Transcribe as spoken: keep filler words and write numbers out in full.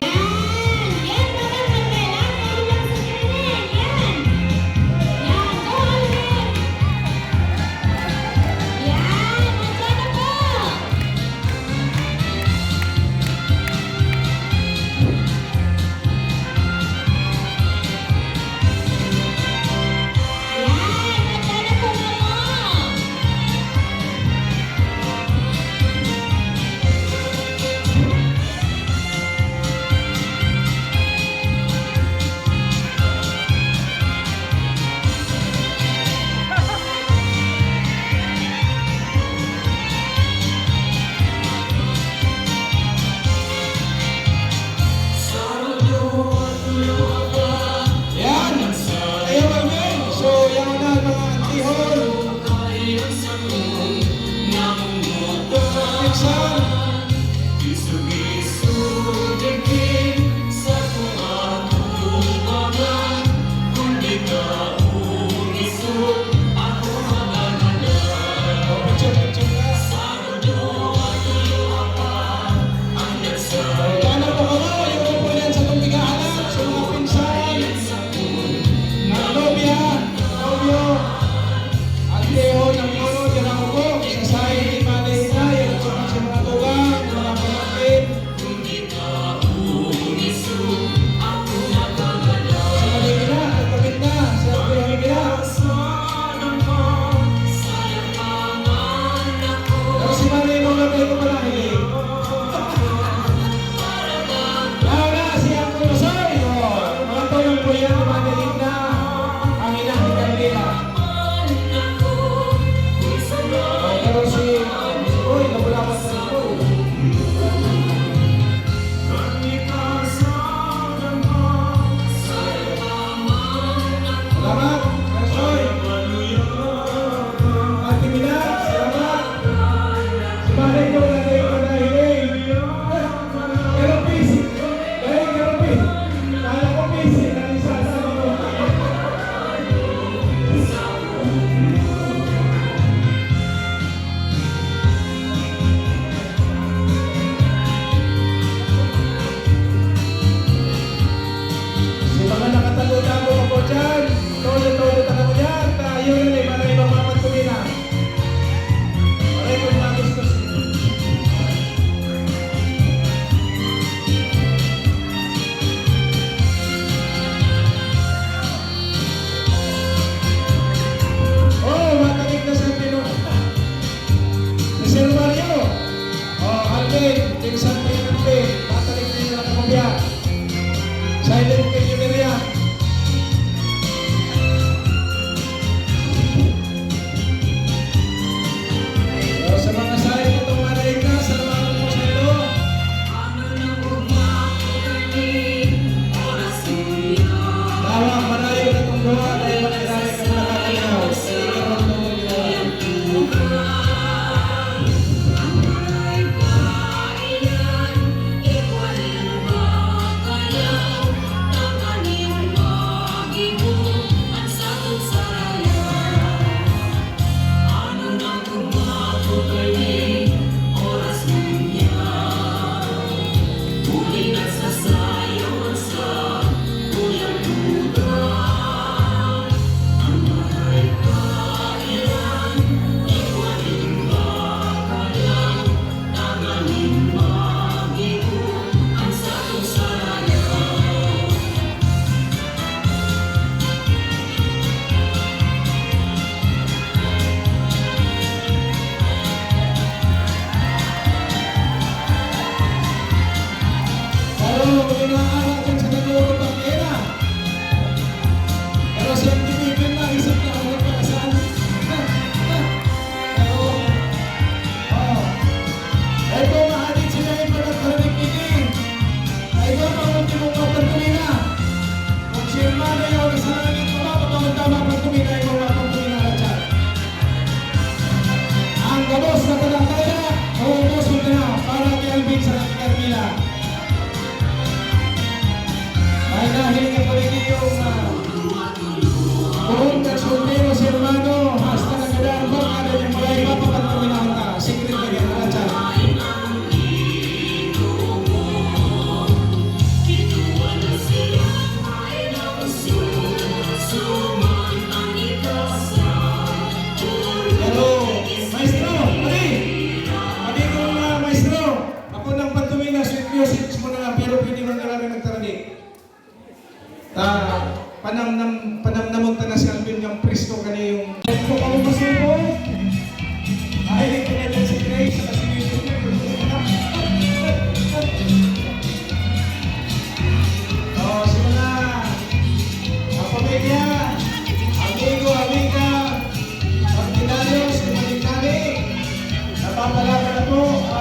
Yan! Yan, Mama Carmela, kayo lang sa gilid. Yan! Yan! Go, Alvin! Yan! Nandiyan na po! Yan! Nandiyan na po, Mama! Yan! Ayaw, Alvin! So, yan na, mga antihon. Pinsan. Sana po kayo, yung po yan sa itong paghahanap, sa mga pinsan, mga nobya, nobyo, antihon, antihon, diyan ako po, sa side ni Manoy Inday, at saka sa mga tugang, mga pamangkin. Sa Manila, nagkapit na, sa Manila. Pero si Manoy Inday, wala kayo pala, eh. Launa si Uncle Masoy, oh, mga tolong po yan, dumadalhin na ang ina ni Carmela. Oh, pero si, si Boy, nabulawan sa ito. Salamat, Masoy. Ate Mina, salamat. Si Manay daw na kayo na hiling. Pero busy. Dahil pero busy. Kala ko busy. Nalisasan ako. Sa mga nakatago-tago ako dyan, todo-todo na kamo dyan. Tayo na rin, mga ibang mga pagpumina. Aray ko, mga gusto. Oh, matarik na sa Pino. Si Sir Mario. Oh, Alvin, pinsan ko yung Alvin. Matarik na yung nakakopya. Silent kay Miriam. Oh, sa mga side, itong mga naika, salamat po sa ito. Tawa, marayo na itong gawa, dahil makilala ka na nakakalaw. Pero inaangat yan sa nagluto pang pera. Pero si M T V P na, isip na, ano pa, saan? Pero, oh. Eto, mahanit sila yung pagkakarinig ni King. Ay, ito ang ultimong pagkakamina. Kung si hermano yaw na sa langit, mapapatawag tama pagkakamina, ikaw ang pagkakamina na dyan. Ang gabos na talataya, mauubos na para kay Alvin sa Carmela. May nahiling ako rin yung, ah, kung nagsoltero si hermano, hasta nagkadaan pa, kada niyang balay, mapapagpaminahon ka. Secret na yan, alam siya. po.